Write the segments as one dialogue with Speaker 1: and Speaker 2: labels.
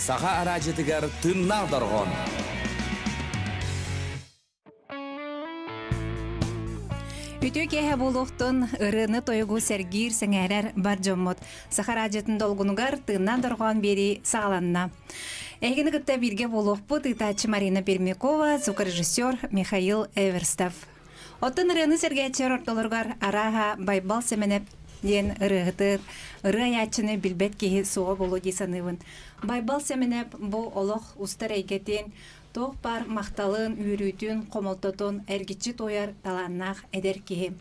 Speaker 1: Саха араадьытыгар тыыннаах дорҕоон.
Speaker 2: Үтүө киэһэ буолуохтун ырыаны-тойугу сэргиир, сэҥээрэр бар дьоммут. Саха араадьытын долгунугар тыыннаах дорҕоон биэрии саҕаланна. Эһигини кытта бииргэ буолуохпут ыытааччы Марина Пермякова, звукорежиссер Михаил Эверстов. Оттон ырыаны сэргээччилэр ортолоругар арааһа Байбал Сэмэнэп диэн ырыаһыты, ырыа айааччыны билбэт киһи суоҕа буолуо дии саныыбын. Байбал Сэмэнэп бу олох устар эйгэтин, туох баар махталын, үөрүүтүн, хомолтотун эргиччи туойар талааннаах эдэр киһи.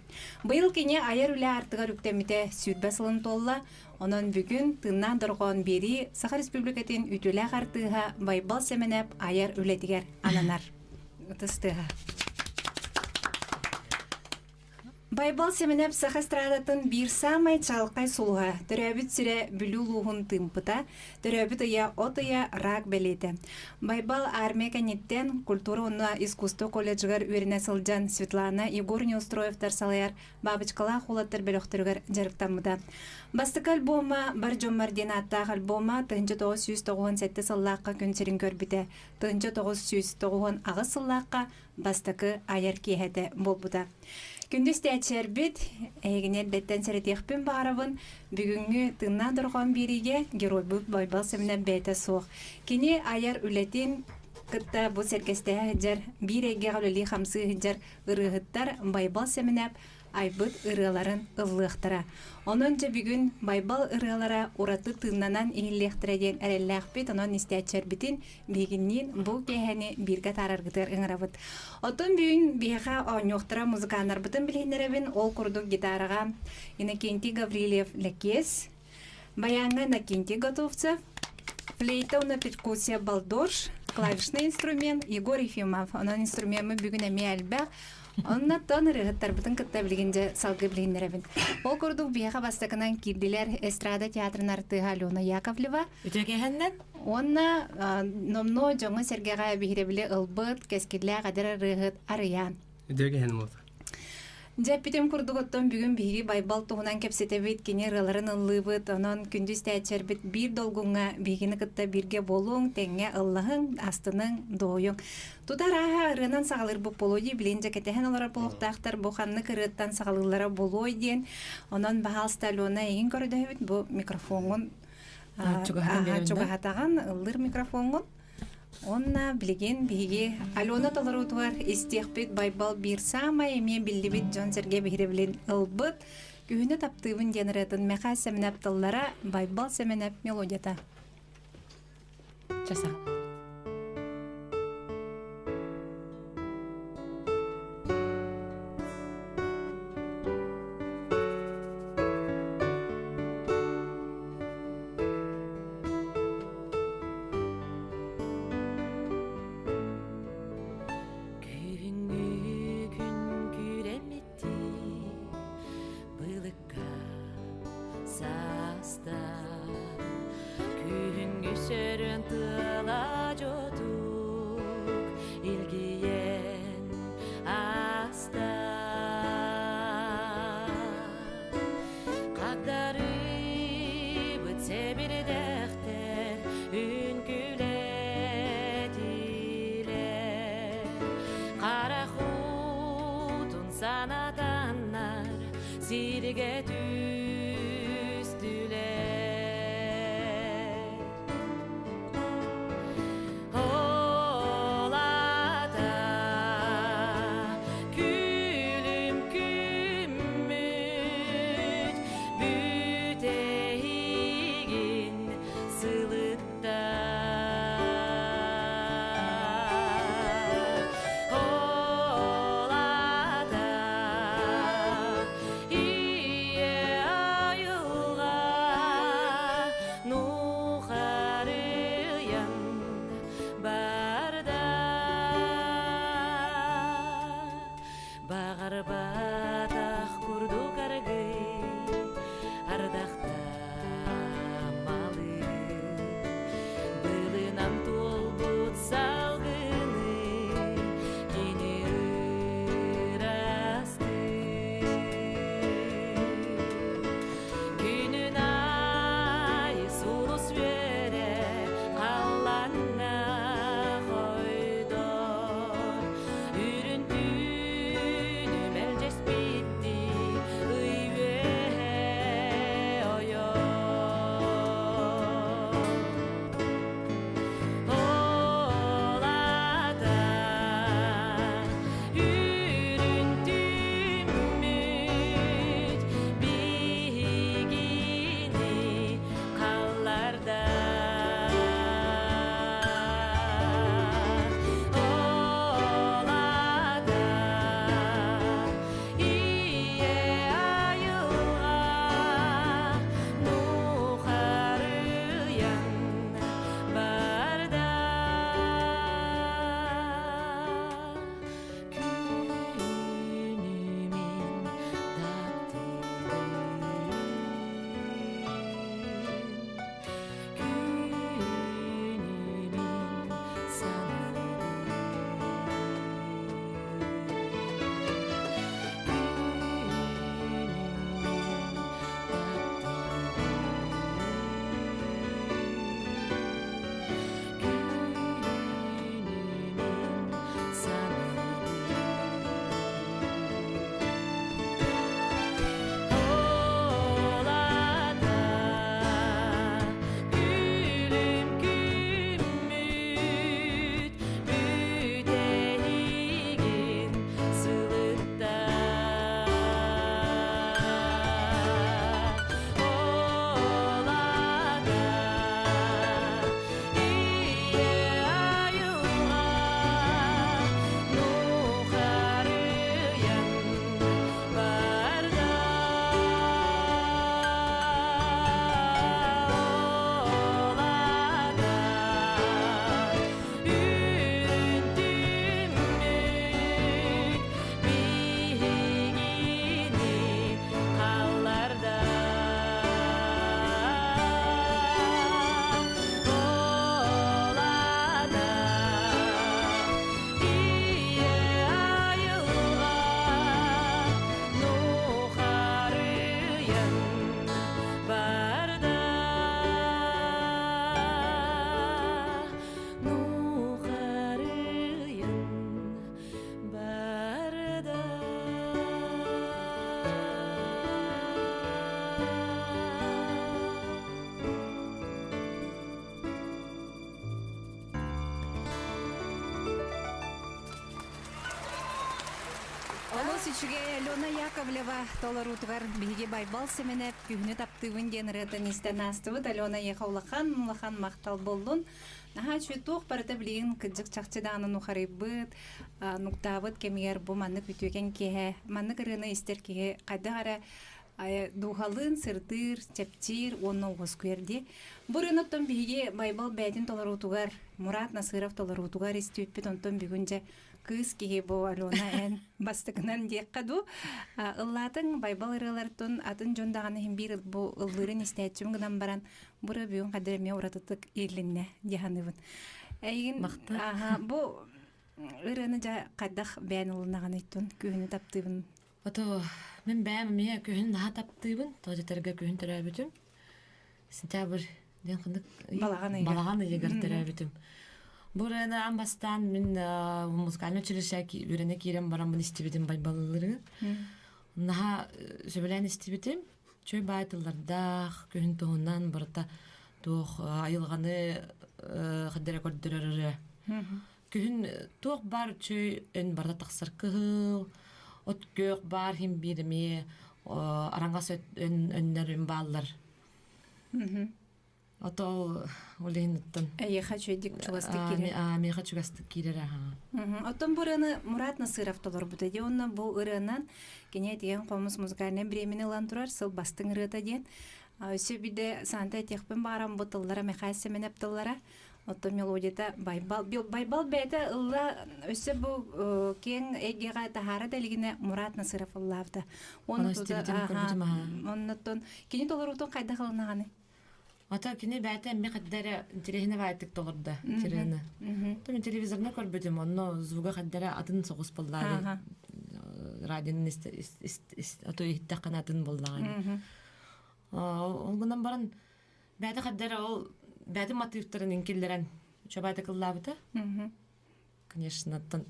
Speaker 2: Быйыл кини айар үлэ аартыгар үктэммитэ 20 сылын туолла, онон бүгүн тыыннаах дорҕоон биэрии Саха Республикатын үтүөлээх артыыһа Байбал Сэмэнэп айар үлэтигэр ананар. Ытыс тыаһа. Байбал Сэмэнэп саха эстрадатын биир саамай чаҕылхай сулуһа, төрөөбүт сирэ Бүлүү улууһун Тыымпыта, төрөөбүт ыйа от ыйа рак бэлиэтэ. Байбал армия кэнниттэн культура уонна искусство колледжыгар үөрэнэ сылдьан Светлана Егор Неустроевтар салайар Бабочкалаах уолаттар бөлөхтөрүгэр дьарыктаммыта. Бастакы альбома «Бар дьоммор» диэн ааттаах альбома 1997 сыллаахха күн сирин көрбүтэ. 1998 сыллаахха бастакы айар киэһэтэ буолбута. Күндү истээччилэрбит, эһигини эрдэттэн сэрэтиэхпин баҕарабын, бүгүҥҥү тыыннаах дорҕоон биэриигэ геройбут Байбал Сэмэнэп бэйэтэ суох. Кини айар үлэтин кытта бу сэргэстэһэ сылдьар, биир эйгэҕэ үлэлии-хамсыы сылдьар ырыаһыттар Байбал Сэмэнэп айбыт ырыаларын ыллыахтара. Онон дьэ бүгүн Байбал ырыалара ураты тыыннанан иһиллиэхтэрэ диэн эрэллээхпит, онон истээччилэрбитин биһигинниин бу киэһэни бииргэ атаараргытыгар ыҥырабыт. Оттон бүгүн биһиэхэ оонньуохтара музыканнарбытын билиһиннэрэбин, ол курдук гитараҕа Иннокентий Гаврильев Лэкиэс, баяҥҥа Иннокентий Готовцев, флейта уонна перкуссия Балдорж, клавишный инструмент Егор Ефимов. Онон инструмеммыт бүгүн эмиэ элбэх. Онно тон ырыаһыттарбытын кытта билигин дьэ салгыы билиһиннэрэбин. Ол курдук биһиэхэ бастакынан киирдилэр эстрада театрын артыыһа Алена Яковлева.
Speaker 3: Үтүөкэһэннэн.
Speaker 2: Уонна номнуо дьоҥҥо-сэргэҕэ биһирэбили ылбыт кэскиллээх эдэр ырыаһыт Арыйаан.
Speaker 4: Үтүөкэһэн буолта.
Speaker 2: Дьэ, эппитим курдук оттон бүгүн биһиги Байбал туһунан кэпсэтэбит, кини ырыаларын ыллыыбыт, онон күндү истээччилэрбит биир долгуҥҥа биһигини кытта бииргэ буолуҥ, тэҥҥэ ыллаһыҥ, астыныҥ, дуоһуйуҥ. Тута арааһа ырыанан саҕалыырбыт буолуо дии, билин дьэ кэтэһэн олорор буолуохтаахтар, бу ханнык ырыаттан саҕалыыллара буолуой диэн. Онон, баһаалыста, Алена, эйигин көрдөһөбүт, бу микрофоҥҥун чугаһатаҕын, ыллыыр микрофоҥҥун. Уонна билигин биһиги Алена толоруутугар истиэхпит Байбал биир саамай эмиэ биллибит дьон-сэргэ биһирэбилин ылбыт «Күһүнү таптыыбын» диэн ырыатын Мэхээс Сэмэнэп тыллара, Байбал Сэмэнэп мелодията.
Speaker 3: Часа. Күһүҥҥү күн күрэммиттии былыкка саста Күһүҥҥү сөрүн тыала дьотук илгийэн аста Хагдарыыбыт сэбирдэхтэр үҥкүүлэтилэр Харах уутун санатаннар сиргэ түстүлэр Ол ата күлүм күммүт бүтэһигин сылытта Ол ата ийэм.
Speaker 2: Олус үчүгэй Алена Яковлева толоруутугар биһиги Байбал Сэмэнэп Күһүнү таптыыбын диэн ырыатын истэн аастыбыт. Алена эйиэхэ улахан улахан махтал буоллун. Наһаа үчүгэй туох барыта билигин кырдьык чахчы даҕаны нухарыйбыт, нуктаабыт кэмигэр бу маннык үтүөкэн киэһэ, маннык ырыаны истэр киһи хайдах эрэ дууһалыын сырдыыр, чэпчиир уонна уоскуйар дии. Бу ырыаны биһиги Байбал бэйэтин толоруутугар, Мурат Насыров толоруутугар истибиппит, онтон бүгүн дьэ кыыс киһи бу Алена эн бастакынан диэххэ дуу. Ыллаатыҥ Байбал ырыалартын атын дьон даҕаны иһин биир бу ыллыырын истээччим гынан баран бу ырыа бүгүн хадыр эмиэ уратытык ииллиннэ дии саныыбын. Эйигин бу ырыаны дьэ хайдах бэйэн ылынаҕыныйтун күһүнү таптыыбын
Speaker 3: Ото мин бэйэм эмиэ күһүн наһаа таптыыбын. Тоҕо диэтэргэ күһүн төрөөбүтүм. Сентябрь диэн ханнык
Speaker 2: Балаҕан ыйыгар.
Speaker 3: Балаҕан ыйыгар төрөөбүтүм. Бу ырыаны аан бастаан мин музыкальнай училище үөрэнэ киирэн бараммын истибитим Байбаллыры. Наһаа сөбүлээн истибитим. Чөй баай тыллардаах, күһүн туһунан барыта туох айылҕаны хаддара көрдөрөр ырыа. Күһүн туох баар үчүгэй өн барыта тахсар кыһыл, от күөх баар иһин биир эмиэ араҥас өннөрүм бааллар. Ото ол иһин оттон
Speaker 2: Эйиэхэ үчүгэйдик чугастык киирэр.
Speaker 3: Миэхэ чугастык киирэр аха.
Speaker 2: Оттон бу ырыаны Мурат Насыров толорбута дии уонна бу ырыанан кини этигэн хомус музыкальнай бириэмэни ылан турар сыл бастыҥ ырыата диэн. Өссө биирдэ Санта этиэхпин баҕарам бу тыллара Михаил Семенов тыллара. Оттон мелодията Байбал. Байбал бэйэтэ ылла өссө бу киэҥ эйгэҕэ таһаара да илигинэ Мурат Насыров ыллаабыта. Оннуттан кини толоруутун хайдах ылынаҕыный?
Speaker 3: Ата кини бэйэтэ эмиэ хайда эрэ интэриэһинэй баайытык толордо тираны. Мен телевизорна көрбүтүм, онно звуга хайда эрэ атын соҕус буоллаҕа. Радионы ото иһиттэххинэ атын буоллаҕа. Ол гынан баран Бэйэтэ хайда эрэ ол бэйэтин матыыптарын иҥкиллэрэн чобаайта кыллаабыта. Конечно, аттан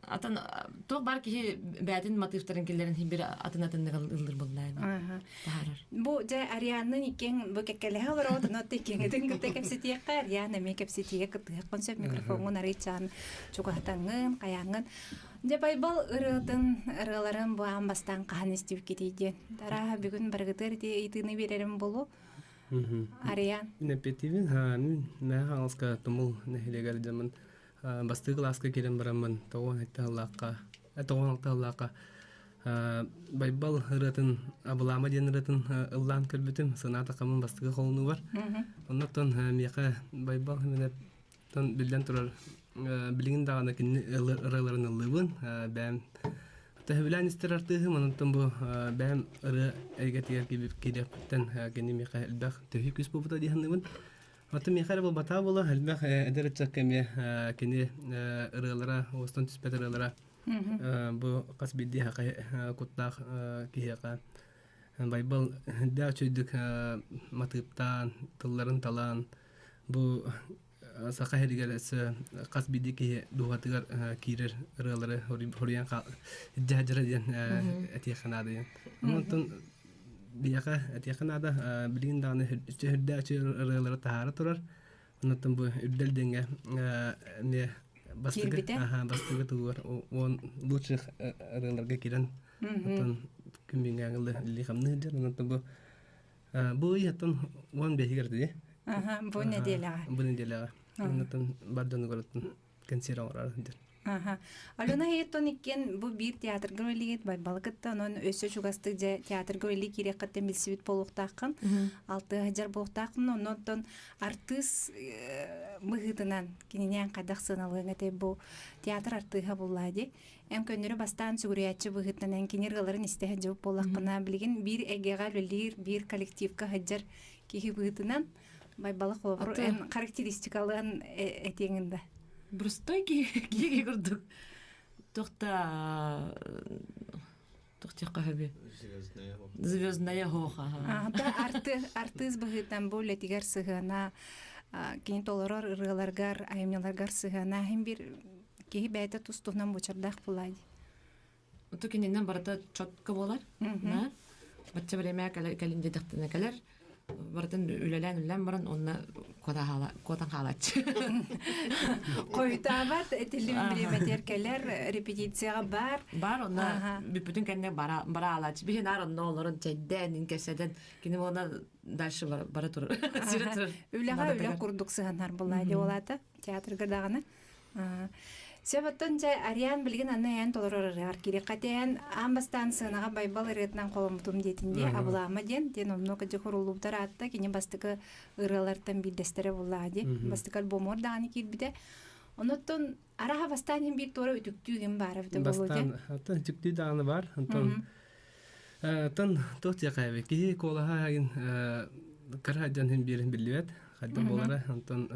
Speaker 3: атын туох бар киһи бэйэтин матыыптарын киллэрэн бир атын атыннык ыллыр буллаан таһаарар.
Speaker 2: Бу дьэ Арианнын иккиэн бу кэккэлэһэ олороҕут, онон иккиэҥитин кытта кэпсэтиэххэ, Ариан эмиэ кэпсэтиигэ кыттыһыаххын сөп микрофоҥҥун арыйчаан чугаһатаҥҥын, хайааҥҥын. Дьэ Байбал ырыатын, ырыаларын бу аан бастаан хаһан истибиккитий диэн. Тарааһа бүгүн барыгытыгар ити ыйытыыны биэрэрим буолуо. Ариан.
Speaker 4: Нэппиэттиибин, мин Мэхэ Хаҥаласка Тумул нэһилиэгэр дьаммын бастыы кылааска киирэн бараммын тоҕуон аллаахха тоҕуон алта сыллаахха Байбал ырыатын Абылаама диэн ырыатын ыллаан көрбүтүм санаатаххаммын бастакы холонуубар. Оннуттан миэхэ Байбал Тон биллэн турар, билигин даҕаны кини ырыаларын ыллыыбын. Бэйэм төһөбүлээн истэр артыыһым, онтон бу бэйэм ырыа эйгэтигэр киириэхпиттэн кини миэхэ элбэх төһүү күүс буолбута дии саныыбын. Оттон миэхэ эрэ буолбатаҕа буолуо, элбэх эдэр ыччакка эмиэ кини ырыалара, уостан түспэт ырыалара бу хас биирдии куттаах киһиэхэ Байбал дээх үчүгэйдик матыыптаан, тылларын талаан, Бу саха иһигэр өссө хас биирдии киһи дууһатыгар киирэр ырыалары хоруйан дьаһдьара диэн этиэххэ наада диэн. Онтон биһиэхэ этиэххэ наада билигин даҕаны үрдээччи ырыалары таһаара турар. Онтон бу үрдэл диэҥҥэ эмиэ бастакы бастакы тугугар уон лучших ырыаларга киирэн оттон күн бүгүҥҥэ илии хамныы сылдьар. Онтон бу Бу ыйыттан 15-гэр дии.
Speaker 2: Аха, бу нэдиэлэҕэ.
Speaker 4: Бу нэдиэлэҕэ. Оннуттан бар дьонугар кэнсиэр оҥорор диэн.
Speaker 2: Аха. Алена Хейтон иккиэн бу биир театрга үлэлиигит Байбалы кытта, онон өссө чугастык дьэ театрга үлэлии киириэххиттэн билсибит буолуохтааххын, алтыа сылдьар буолуохтааххын, оннуттан артыыс быһыытынан кининээн хайдах сыаналыаҥ этэй бу театр артыыһа буоллаа дии. Эн көннөрү бастаан сүгүрүйээччи быһыытынан эн кини ырыаларын истэ сылдьыбыт буоллаххына, билигин биир эйгэҕэ үлэлиир, биир коллективка сылдьар киһи быһыытынан Байбалы холобур эн характеристикалыан этиэҥин да.
Speaker 3: Простой киһи курдук туохта туох диэххэ сөбүй звездная хоха
Speaker 2: артыыс быһыытынан бу үлэтигэр сыһыана кини толорор ырыаларгар айымньыларгар сыһыана иһин бир киһи бэйэтэ тус-туһунан буочардаах буолаа дии.
Speaker 3: Ото кининэн барыта четко буолар. Бачча время кэлин диэтэхтинэ кэлэр. Барытын үлэлээн үлэлээн баран онно Куотан хаалааччы.
Speaker 2: Хойутаабат этиллибит бириэмэтигэр кэлэр репетицияҕа бар.
Speaker 3: Бар онно бүппүтүн кэннэ бара аалааччы. Биһи наар онно олорон чэйдээн, кэпсэтэн, кини уонна дальше бара турар. Сире турар.
Speaker 2: Үлэҕэ үлэ курдук сыһанар буолла дии олаата театрга даҕаны. Сөп оттон дьэ Ариан билигин аны эн толорор ырыаҕар киириэххэ тээн аан бастаан сыанаҕа Байбал ырыатынан холоммутум диэтин дии абылаама диэн диэн онно кыдьык уруллубутар аатта кини бастакы ырыалартан биирдэстэрэ буллаҕа дии бастакы альбомугар даҕаны киирбитэ онуттан араха бастаан иһин биир туора үтүктүү гин баара эбитэ буолуо
Speaker 4: Бастаан оттон үтүктүү даҕаны бар онтон оттон туох диэхэ киһи куолаһа кыра дьон иһин биирин биллибэт хайдах буолара онтон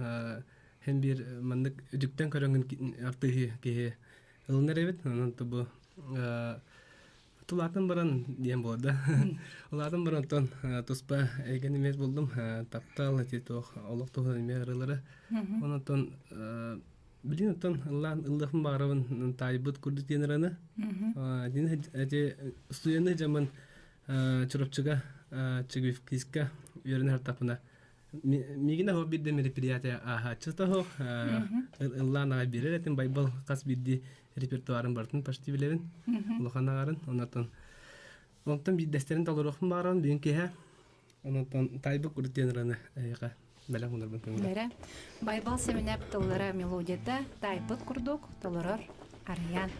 Speaker 4: һин биир маннык үтүктэн көрөҥүн артыыһы киһи ылынар эбит онон бу Тулаатан баран диэн буолда. Улаатан баран оттон туспа эйгэни эмиэ булдум. Таптал ити туох олох туһунан эмиэ ырыалары. Онон билин оттон ыллаан ыллыахпын баҕарабын таайбыт курдук диэн ыраны. Дин эти студенты дьамын Чурапчыга Чигивкиска үөрэнэр тапына Мигин аһо бирде мероприятие ааһааччы таһо ыллаан аҕай биэрэр этим Байбал хас биирдии репертуарын барытын почти билэбин улахан аҕарын онотон онтон биирдэстэрин толоруохпун баҕарабын бүгүн киэһэ онотон тайбык урут диэн ыраны эйиэхэ бэлэх уунарбын көҥүлэ
Speaker 2: Байбал Семенеп тыллара мелодията тайбыт курдук толорор Арыйаан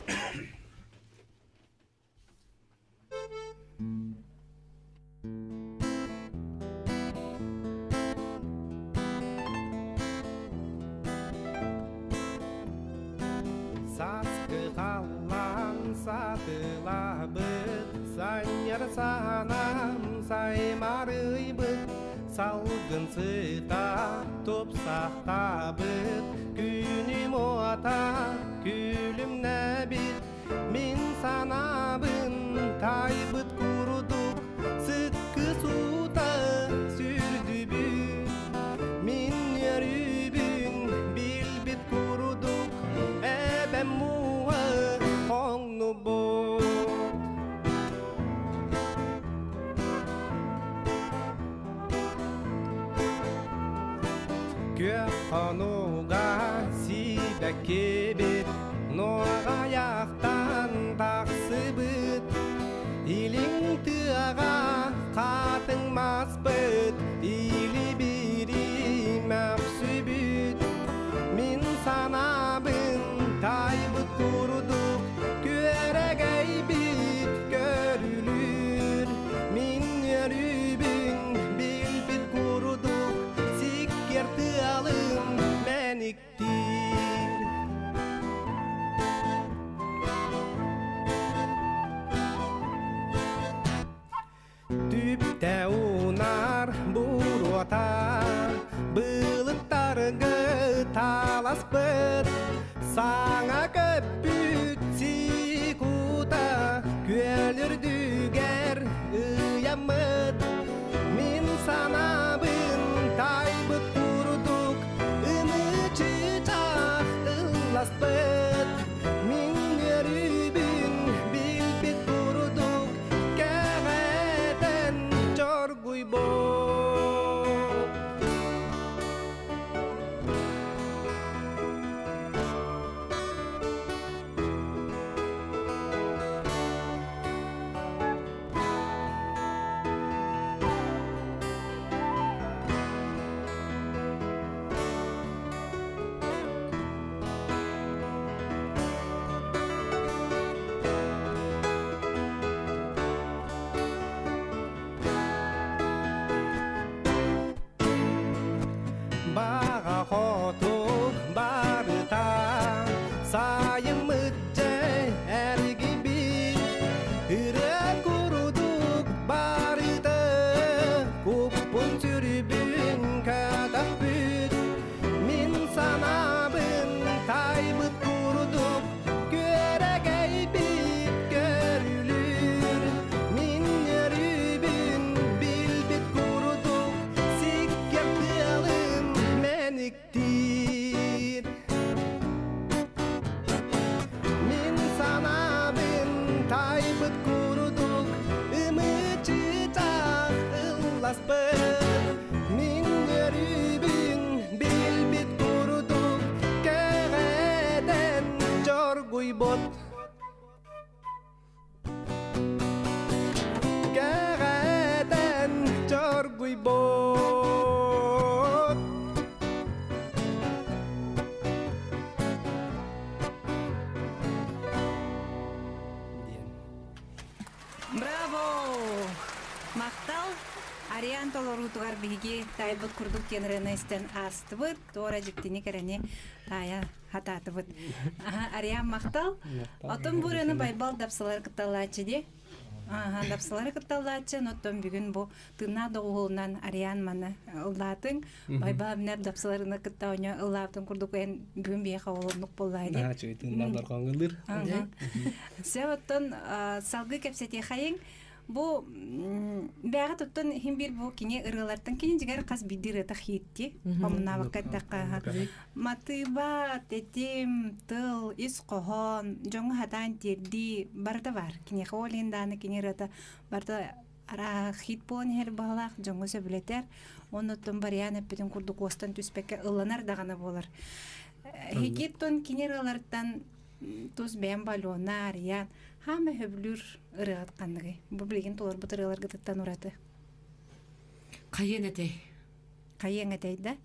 Speaker 5: Сааскы халлаан сатылаабыт, санньар саанам саймарыйбыт, салгын сыта тупсахтаабыт, күнүм уота күлүмнэбит, Мин санаабын таайбыт курдук сыккы суута сүрдүбүт. Мин үөрүүбүн билбит курдук эбэм мууһа хоҥнубут. Күөх хонууга сибэккибит Нуоҕайахтан тахсыбыт Илиҥ тыаҕа хатыҥ маспыт Илибири мөхсүбүт Мин санаабын тайбыт курдук Күөрэгэйбит көрүлүр Мин үөрүүбүн билбит курдук Сиккиэр тыалым мэниктиир Түптэ унаар буруота былыттарга таласпыт саҥа көппүт сикута күөл үрдүгэр ыйаммыт мин санаабын тайбыт курдук ымыы-чыычаах ылласпыт мин үөрүүбүн билбит курдук кэҕэтэн чоргуйбут. Баҕа хоту барыта сайыммыт дьэ эргибит ырыа курдук барыта куппун сүрүбүн катахпыт мин санаабын тайбыт курдук күөрэгэйбит көрүлүр мин өрүүбүн билбит курдук сиккэр тыалым мэниктиир Мин санаабын тайбыт курдук ымыы-чыычаах ылласпыт.
Speaker 2: биһиги таайбыт курдук диэн ырыаны истэн аастыбыт. Туора дьиктини кэрэни таайа хатаатыбыт. Ариан махтал. Отон бу ырыаны Байбал дапсылар кытталлааччы дии. Аха, дапсылары кытталлааччы, оттон бүгүн бу тыыннаах доҕуһуолунан Ариан маны ыллаатыҥ. Байбал эмнэр дапсыларына кытта оонньоо ыллаабытын курдук эн бүгүн биһиэхэ олорнук буоллаа дии.
Speaker 4: Наһаа үчүгэй тыыннаах дорҕооҥ ыллыыр.
Speaker 2: Сөп оттон салгыы кэпсэтиэхэйиҥ. Бу бэҕэ туттан иһин биир бу кини ырыалартан кини дьигэр хас биирдии ырыата хиитти. Омуннаабакка эттэххэ матыыба, тэтим, тыл, ис хоһоон, дьоҥҥо хатаан тиэрдии барыта бар. Киниэхэ ол иһин даҕаны кини ырыата барыта арааһа хит буолан иһэр баҕалаах дьоҥҥо сөбүлэтэр. Оннуттан барыйаан эппитин курдук уостан түспэккэ ылланар даҕаны буолар. Хикиттон кини ырыаларыттан тус бэйэм Алена, Арыйаан хаама сөбүлүүр ырыаҕыт ханныгый? Бу билигин толорбут ырыаларгытыттан ураты.
Speaker 3: Хайыан этэй?
Speaker 2: Хайыаҥ этэй да?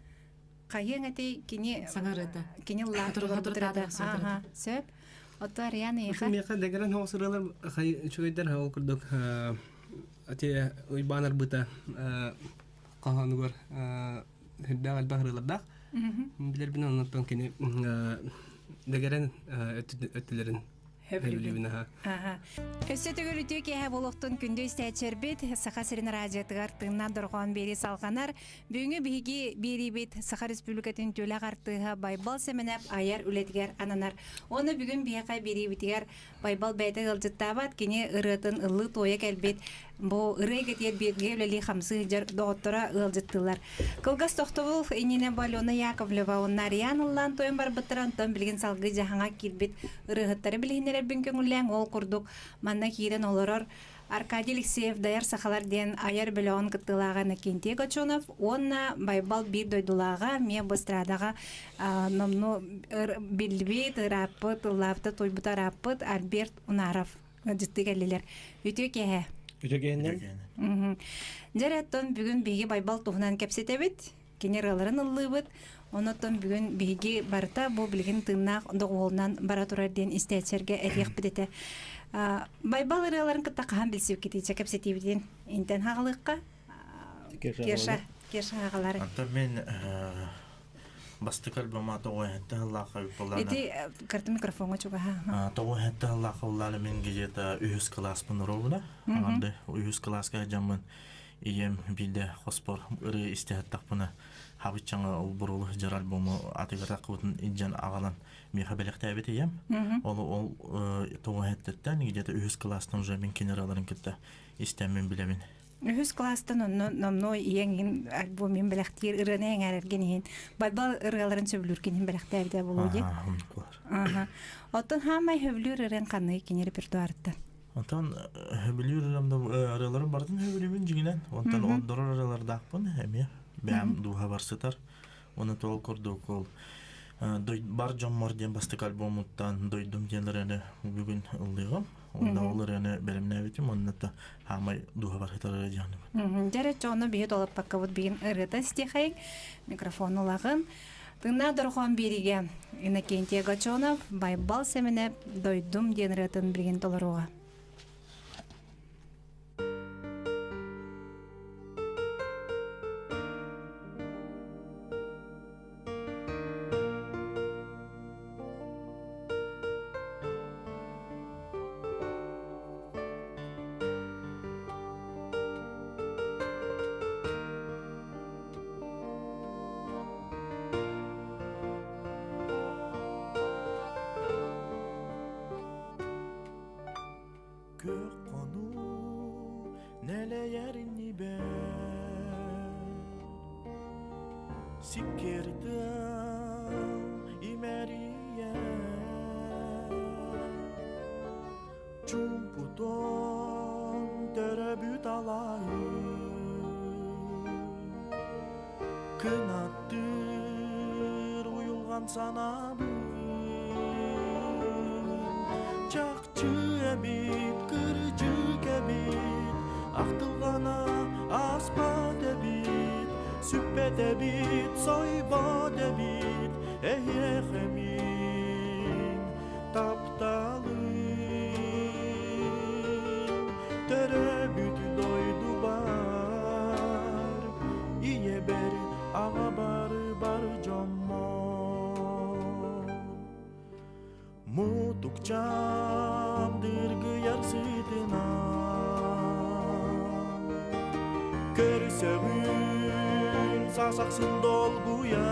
Speaker 2: Хайыаҥ этэй кини
Speaker 3: Саҥа ырыата.
Speaker 2: Кини ыллаан толорбут ырыата. Аха, сөп. Ото Арыйаан эйиэхэ?
Speaker 4: Миэхэ дэгэрэн соҕус ырыалар үчүгэйдэр ол курдук ати Уйбаан арбыта хоһоонугар үрдээх элбэх ырыалардаах. Билэрбин оннуттан кини дэгэрэн өттүлэрин хөбүлүүбүн аха.
Speaker 2: Өссө төгүл үтүө киэһэ буолуохтун күндү истээччилэрбит Саха сирин радиотыгар тыыннаах дорҕоон биэрии салҕанар. Бүгүҥҥү биһиги биэриибит Саха Республикатын түөлэх артыыһа Байбал Сэмэнэп айар үлэтигэр ананар. Уонна бүгүн биһиэхэ биэриибитигэр Байбал бэйэтэ ыалдьыттаабат, кини ырыатын ыллыы-туойа кэлбит, бу ырыа эйгэтигэр бииргэ үлэлии-хамсыы сылдьар доҕотторо ыалдьыттыыллар. Кылгас тохтобул иннинэ бу Алена Яковлева уонна Ариан ыллаан туойан барбыттара, онтон билигин салгыы дьаһаҥа киирбит ырыаһыттары билиһиннэрэрбин көҥүллээҥ, ол курдук манна киирэн олорор Аркадий Алексеев Дайар сахалар диэн айар бөлөҕүн кыттыылааҕа Иннокентий Гочонов уонна Байбал биир дойдулааҕа эмиэ бу эстрадаҕа номнуо биллибит, ырааппыт, ыллаабыта, туойбута ырааппыт Альберт Унаров ыалдьыттыы кэллилэр. Үтүө киэһэ.
Speaker 4: Үтүө киэһэннэн.
Speaker 2: Дьэ оттон бүгүн биһиги Байбал туһунан кэпсэтэбит. Кини ырыаларын ыллыыбыт. Онон бүгүн биһиги барыта бу билигин тыыннаах доҕуһуолунан бара турар диэн истээччилэргэ этиэхпит этэ. Байбал ырыаларын кытта хаһан билсибиккитий кэпсэтиибитин интэн хаҕалыахха. Кеша, Кеша хаҕалары.
Speaker 6: Антон мен бастакы альбома тоҕуһэтте сыллаахха выпаллаана.
Speaker 2: Ити карта микрофоҥҥа чугаһа.
Speaker 6: Тоҕуһэтте сыллаахха уллаана мин где-то үһүс кылааспын уруобуна. Аҥарды үһүс кылааска дьаммын Ийэм биирдэ хоспор ырыа истэ сыттахпына, хабыччаҥа ол буруолу сылдьар альбому атыгар таххыбытын илдьэн аҕалан миэхэ бэлэхтээбит ийэм. Ол ол тоҕо эттэртэн где-то үһүс кылаастан уже мин кини ырыаларын кытта истэммин билэбин.
Speaker 2: Үһүс кылаастан онно номнуо ийэҥ иһин альбомун бэлэхтиир ырыаны эҥээрэргин иһин Байбал ырыаларын сөбүлүүргин иһин бэлэхтээбитэ буолуо дии. Аха. Оттон хаамай сөбүлүүр ырыаҥ ханныгый кини репертуарыттан?
Speaker 6: Онтон сөбүлүүр ырыаларым барытын сөбүлүүбүн дьиҥинэн. Онтон ордорор ырыалардаахпын эмиэ. Бэйэм дууһабар сытар. Уонна ол курдук ол бар дьоммор диэн бастакы альбомуттан дойдум диэн ырыаны бүгүн ыллыаҕым. Онно ол ырыаны бэлэмнээбитим, онно да хаамай дууһабар сытар ырыа диэхнибин.
Speaker 2: Дьэ эрэ чону биһи толоппаккабыт биһин ырыата истиэхэйиҥ, микрофон ылаҕын. Тыыннаах дорҕоон биэриигэ Иннокентий Огочонов «Байбал Сэмэнэп Дойдум» диэн ырыатын билигин толоруоҕа.
Speaker 6: Күөх хонуу нэлэйэр иннибэр Сиккиэр тыал имэрийэр Чуумпутун төрөбүт алаайы Кынаттыыр уйулҕан санаабын Чахчы эбит, кырдьык эбит Ахтылҕана ааспат эбит Сүппэт эбит, сойбот эбит Эһиэхэ мин тапталым Төрөөбүт дойдубар. аҕа бары бар дьоммор. Мутукчам дыргыйар сытынан Көрсөбүн сасахсын долгуйан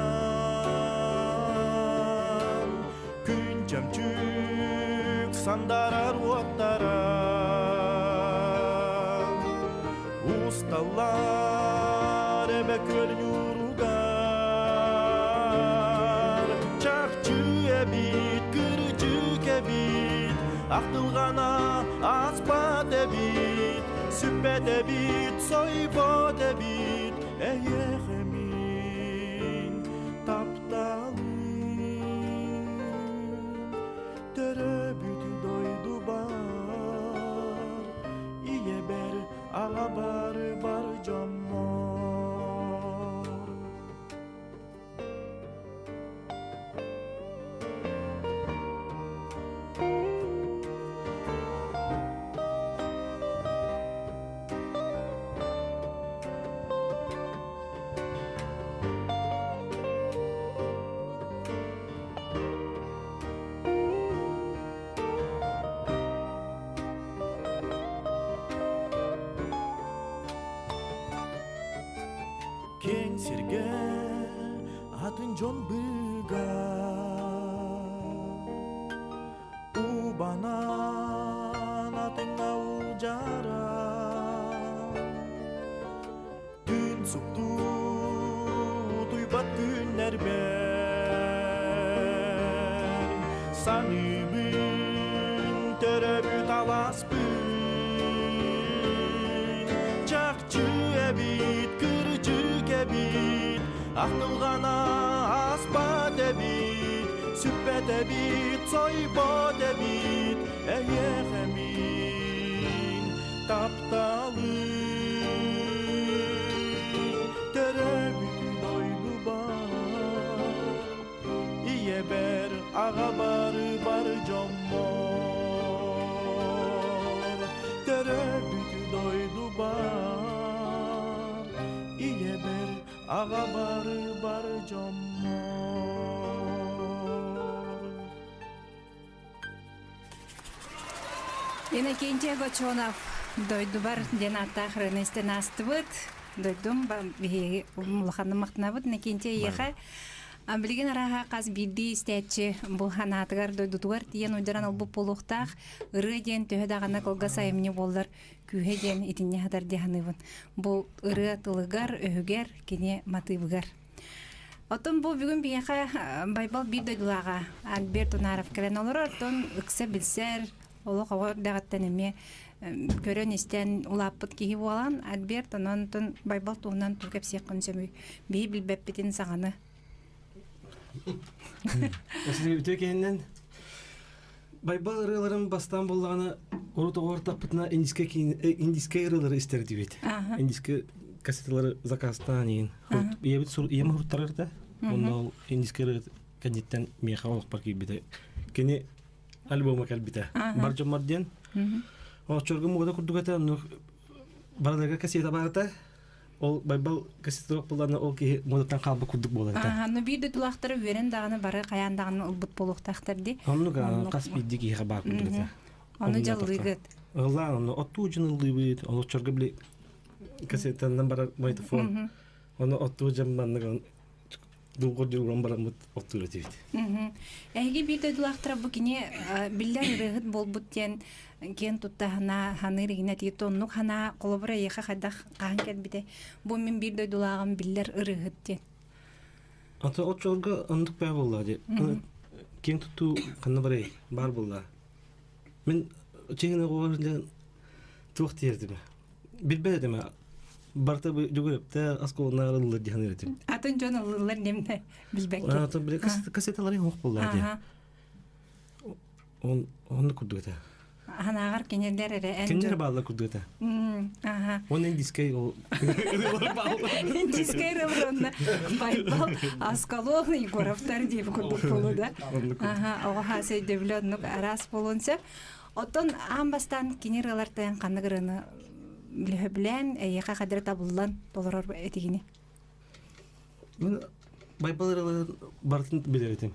Speaker 6: Күн чөмчүк сандарар уоттара Усталлар эбэ күөл ньууругар Чахчы эбит, кырдьык эбит, Ахтылҕана ааспат эбит, Сүппэт эбит, сойбот эбит, Эйиэхэ мин тапталым. Төрөөбүт дойдубар Ийэбэр аҕабар бар дьоммор. Киэҥ сиргэ атын дьон быга Убанан атыҥҥа улдьара Түн суптуу утуйбат күннэрбэр Саныыбын төрөбүт алааспын Чахчы эбит, кырдьык эбит, Ахтылҕана ааспат эбит, Сүппэт эбит, сойбот эбит, Эйиэхэ мин тапталым. Төрөөбүт дойдубар, Ийэбэр, аҕабар бар дьоммор. Төрөөбүт дойдубар, Ийэбэр, аҕабар бар дьоммор.
Speaker 2: Иннокентий Огочонов дойдубар диэн ааттаах ырыаны истэн аастыбыт. Дойдум биһиги улаханнык махтанабыт Иннокентий эйиэхэ. Билигин арааһа хас биирдии истээччи бу ханаатыгар дойдутугар тиийэн уйдаран ылбыт буолуохтаах. Ырыа диэн төһө даҕаны кылгас айымньы буоллар күүһэ диэн итиннэ хатар дии саныыбын. Бу ырыа тылыгар, өһүгэр, кини матыыбыгар. Оттон бу бүгүн биһиэхэ Байбал биир дойдулааҕа Альберт Унаров кэлэн олорор, оттон ыкса билсэр, олох оҕо эрдэҕиттэн эмиэ көрөн-истэн улааппыт киһи буолан, Альберт онон Байбал туһунан тугу кэпсиэххин сөбүй? Биһи билбэппитин саҕаны.
Speaker 4: Үтүө киһиннэн Байбал ырыаларын бастаан буллаҕына урут оҕо ортоппутуна индийскэй индийскэй ырыалары истэр этибит. Индийскэй кассеталары заказтаан иин. Ийэбит ийэм уруттарар да. Онно ол индийскэй ырыа кэнниттэн миэхэ олохпор киирбитэ. Кини альбома кэлбитэ. Бар дьоммор диэн. Оччорго муода курдук этэ, оннук барыларга кассета баарта. Ол Байбал кассеталаах буоллаҕына ол киһи муодаттан хаалбыт курдук буолар этэ.
Speaker 2: Ааһа, ну биир дойдулаахтара үөрэн даҕаны бары хайаан даҕаны ылбыт буолуохтаахтар дии.
Speaker 4: Оннук хас биирдии киһиэхэ баар курдук этэ.
Speaker 2: Ону дьаллыыгыт.
Speaker 4: Ыллаан онно оттуу дьон ыллыыбыт, олоччорго били кассетанан барар магнитофон. Ону оттуу дьон маннык дулгур дьулуран бараммыт оттуур этибит.
Speaker 2: Эһиги биир дойдулаахтара бу кини биллэр ырыаһыт буолбут диэн киэн тутта ханаа ханыыр игинэ тиит оннук ханаа холобура эйиэхэ хайдах хаһан кэлбитэ бу мин биир дойдулааҕым биллэр ырыаһыт диэн.
Speaker 4: Ата оччолорго оннук баа буолла ди. Киэн туттуу ханна барай баар буолла. Мин чиҥин оҕолор туох диэрдим Билбэт этим. Барыта Дьөгүрэптэ оскуоланаар ыллыр диэн этим.
Speaker 2: Атын дьон ыллылар немне билбэккэ.
Speaker 4: Атын били кассеталарын хоох буолла дии. Он онну курдук этэ.
Speaker 2: Анааҕар кинилэр эрэ эн
Speaker 4: Кинилэр бааллар курдук этэ.
Speaker 2: Аха.
Speaker 4: Он индийскэй ол
Speaker 2: Индийскэй ырыларына Байбал Аскалон Егоровтар диэбит курдук буолу да. Аха, оҕо хаас өйдөбүлэ оннук араас буолуон сөп. Оттон аан бастаан кини ырыалартан ханнык ырыаны билэһэбилээн эйиэхэ хадра табыллан толорор этигини?
Speaker 4: Мен Байбал ырыаларын барытын билэр этим.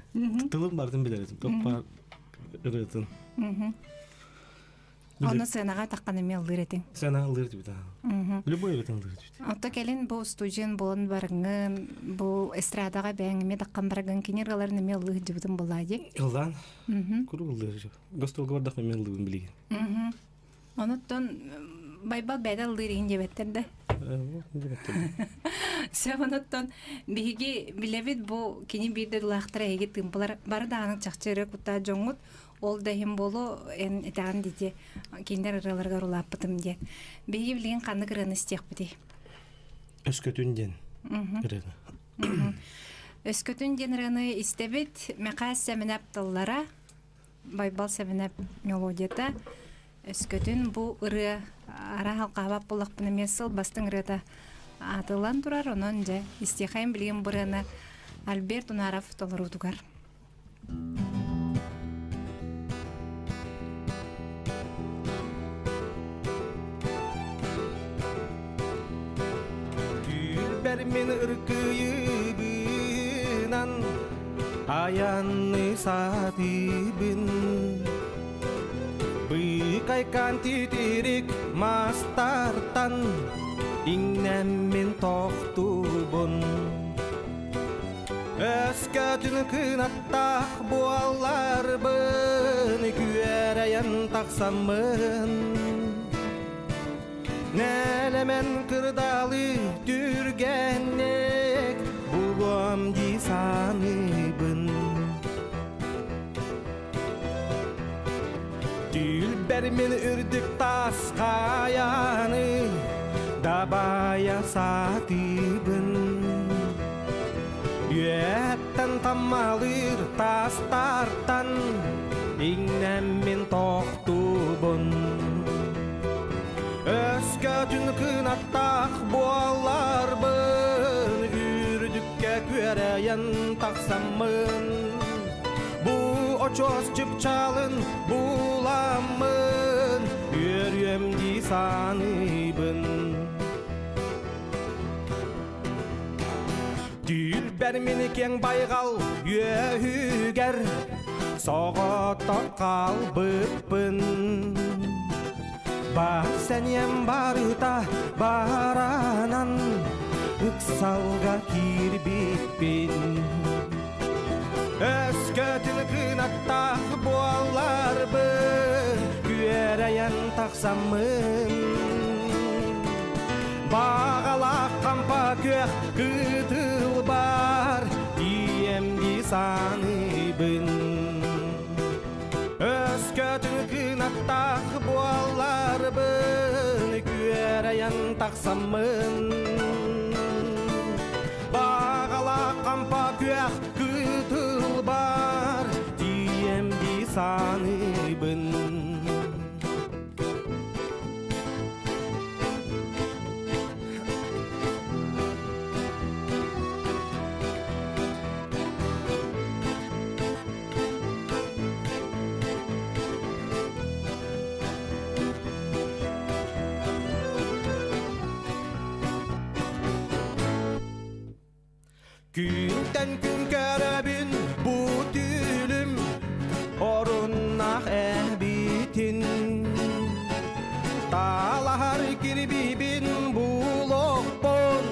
Speaker 4: Тылын барытын билэр этим. Топпа ырыатын.
Speaker 2: Онно сыанаҕа таххан эмиэ ыллыыр этиҥ.
Speaker 4: Сыанаҕа ыллыыр этибит. Любой ырыатын ыллыыр этибит.
Speaker 2: Отто кэлин бу студент буолан барыҥҥын, бу эстрадаҕа бэйэҥ эмиэ таххан барыгын кини ырыаларын эмиэ ыллыы сылдьыбытын буоллаа дии.
Speaker 4: Ыллаан. Куруук ыллыыр. Гостуолга бардахпына эмиэ ыллыыбын билигин.
Speaker 2: Онуттан Байбал бэйэтэ ыллыыр иһин диэбэттэр да. Сөп онуттан биһиги билэбит бу кини биир дойдулаахтара эһиги тыымпылар бары даҕаны чахчы ырыа куттаах дьоҥҥут ол да иһин буолуо эн этэҕин дии кинилэр ырыаларыгар улааппытым диэн. Биһиги билигин ханнык ырыаны истиэхпитий?
Speaker 4: Өскөтүн диэн ырыаны.
Speaker 2: Өскөтүн диэн ырыаны истэбит. Мэхээс Сэмэнэп тыллара Байбал Сэмэнэп мелодията. Өскөтүн бу ырыа араһал хаабап буллахпына эмиэ сыл бастыҥ ырыата аатыллан турар. Онон дьэ истиэхэйим билигин бу ырыаны Альберт Унаров толоруутугар.
Speaker 5: Түүлбэр мин ыркыйыбынан Айанны сатыыбын Быыкайкан титирик мастартан Иҥнэммин тохтуубун Өскөтүн кынаттаах буолларбын Күөрэйэн тахсаммын Нэлэмэн кырдалы түргэнник булуом дии саныыбын Түүлбэр мин үрдүк таас хайаны дабайа сатыыбын Үөттэн таммалыыр таастартан иҥнэммин тохтуубун Өскөтүн кынаттаах буолларбын үрдүккэ күөрэйэн тахсаммын Бу очуос чыпчаалын буламмын үөрүөм дии саныыбын Түүлбэр мин киэҥ байҕал үөһүгэр соҕотох хаалбыппын Бар сэниэм барыта баранан ыксалга киирбиппин Өскөтүн кынаттаах буолларбын күөрэйэн тахсаммын Баҕалаах хампа күөх кытыл бар тиийэм дии саныыбын Өскөтүн кынаттаах буолларбын күөрэйэн тахсаммын Баҕалаах хампа күөх кытыл бар тиийэм дии саныыбын Күнтэн күн көрөбүн бу түүлүм оруннаах эбитин Таалаһар кирбиибин булуохпун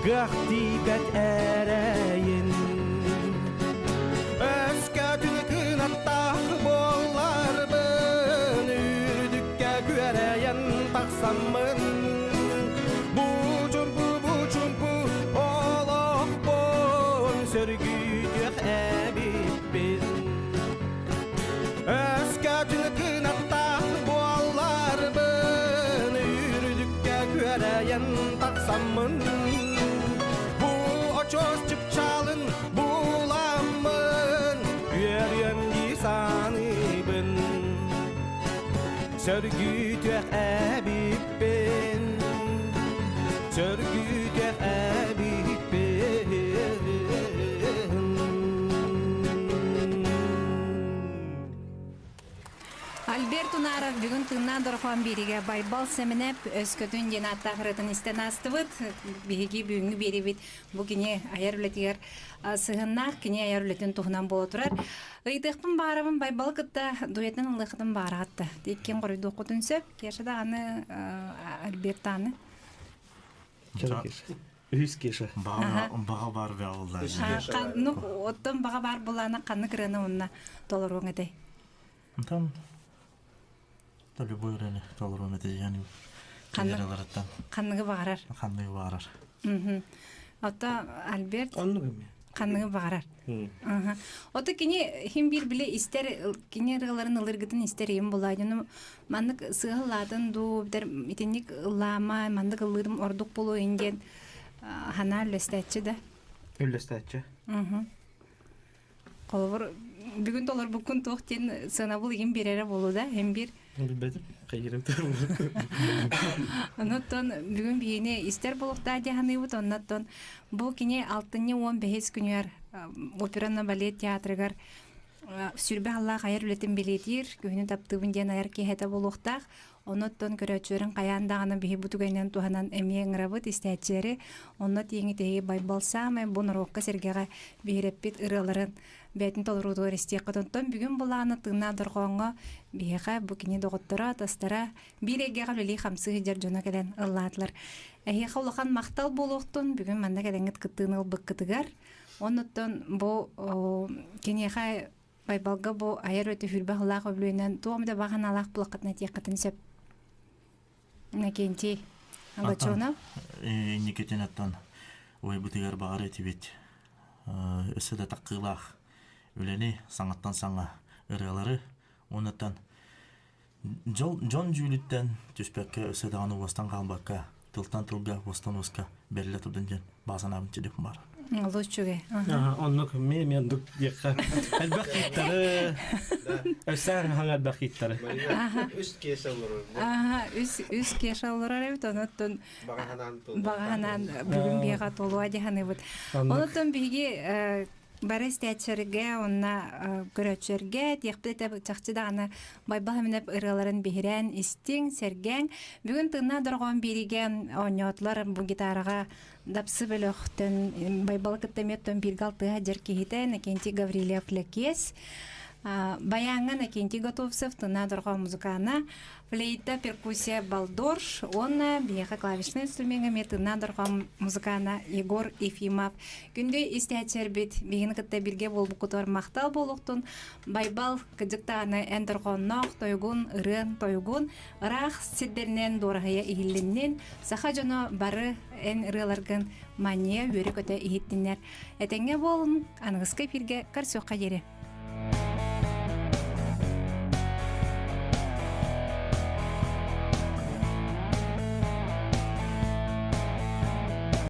Speaker 5: кыах тиийбэт эрэйин Өскөтүн кынаттаах буолларбын үрдүккэ күөрэйэн тахсаммын Бу чумпу бу чумпу олохпун сөргүтүөх эбиппин Өскөтүн кынаттаах буолларбын үрдүккэ күөрэйэн тахсаммын Бу очуос чыпчаалын буламмын үөрүөм дии саныыбын Сөргүтүөх эбиппин Сөргүтүөх эбиппин
Speaker 2: Альберт Унаров. Захаров бүгүн тыыннаах дорохоон биэригэ Байбал Сэмэнэп өскөтүн диэн ааттаах ырыатын истэн аастыбыт. Биһиги бүгүҥҥү биэрибит бу кини айар үлэтигэр сыһыннаах, кини айар үлэтин туһунан буола турар. Ыйытыахпын баарабын Байбалы кытта дуэтин ылыахытын баараатта. Иккиэн хоруйдуоххутун сөп. Кеша даҕаны, Альберт даҕаны.
Speaker 4: Үһүс Кеша.
Speaker 6: Баҕа баар бэҕэллэр.
Speaker 2: Ну, оттон баҕа баар булаана ханнык ырыаны онно толоруоҥ этэй?
Speaker 6: Онтон да любой ырыаны толоруом этэ yani
Speaker 2: Ханнык ханныгы баҕарар?
Speaker 6: Ханныгы баҕарар.
Speaker 2: Ото Альберт
Speaker 4: Оннук эмиэ.
Speaker 2: Ханныгы баҕарар. Ото кини хим биир биле истер кини ырыаларын ылыргытын истер ийим булаадьыны маннык сыһыллаатын дуу битер итинник ыллаама маннык ыллыырым ордук болуо диэн ханаа үллэстээччи да.
Speaker 4: Үллэстээччи.
Speaker 2: Холобур бүгүн толорбуккун туох диэн сыанабыл игин биэрэрэ буолуо да хим биир
Speaker 4: Билбэтим. Хайырым
Speaker 2: Онуттан бүгүн биһини истэр буолуохтаах дьаһаныыбыт оннуттан бу кини алтынньы 15 күнүгэр операнна балет театрыгар сүрбэ аллаах айар үлэтин билиэтиир күһүнү таптыыбын диэн айар киэһэтэ буолуохтаах. Онуттан көрөөччүлэрин хайаан даҕаны биһи бу түгэнинэн туһанан эмиэ ыҥырабыт истээччилэри. Онно тииҥи тэһии Байбал саамай бу норуокка сэргэҕэ биһирэппит ырыаларын бэйэтин толоруутугар истиэххит. Онтон бүгүн былааны тыыннаах дорҕооҥҥо биһиэхэ бу кини доҕотторо, атастара биир эйгэҕэ үлэлии-хамсыы сылдьар дьоно кэлэн ыллаатылар. Эһиэхэ улахан махтал буолуохтун бүгүн манна кэлэҥҥит кыттыыны ылбыккытыгар. Оннуттан бу киниэхэ Байбалга бу айар өтө хүрбэх ылаах өблүөнэн туом да баҕаналаах булаххытына тиэххитин сөп. Иннокентий Ангачонов.
Speaker 6: Инникитин оттон уйбутугар баҕар этибит өссө да таккыылаах үлэни саҥаттан саҥа ырыалары уоннаттан дьон дьүүлүттэн түспэккэ өссө даҕаны уостан хаалбакка тылтан тылга уостан уоска бэриллэ турдун диэн баҕа санаабын тириэппин баар.
Speaker 2: Олус үчүгэй.
Speaker 4: Оннук мен мен дук диэххэ элбэх кииттары өссө хаҥ элбэх кииттары.
Speaker 7: Үс кеша олорор.
Speaker 2: Үс үс кеша олорор эбит онуттан баҕа санаан бүгүн биэҕэ толуа дьаһаныбыт. Онуттан биһиги бары истээччилэргэ уонна көрөөччүлэргэ тиэхпит этэ чахчы даҕаны Байбал Эминэп ырыаларын биһирээн истиҥ, сэргээҥ. Бүгүн тыыннаах дорҕоон биэриигэ оонньоотулар бу гитараҕа Дапсы бөлөхтөн Байбалы кытта эмиэ оттон бииргэ алтыһа дьэр киһитэ Накентий Гаврильев Лэкиэс Баяҥҥа Накентий Готовцев тыыннаах дорҕоон музыкана Флейта, перкуссия Балдорж уонна биһиэхэ клавишнай инструмеҥҥа эмиэ тыыннаах дорҕоон музыкана Егор Ефимов. Күндү истээччилэрбит, биһигини кытта бииргэ буолбуккутугар махтал буолуохтун. Байбал кыдьыктааны эн дорҕоонноох тойугун, ырыан тойугун ыраах сирдэринэн дуораһыйа иһиллиннин, саха дьоно бары эн ырыаларгын манньыйа үөрэ-көтө иһиттиннэр. Этэҥҥэ буолун, аныгыскы эфиргэ көрсүөххэ диэри.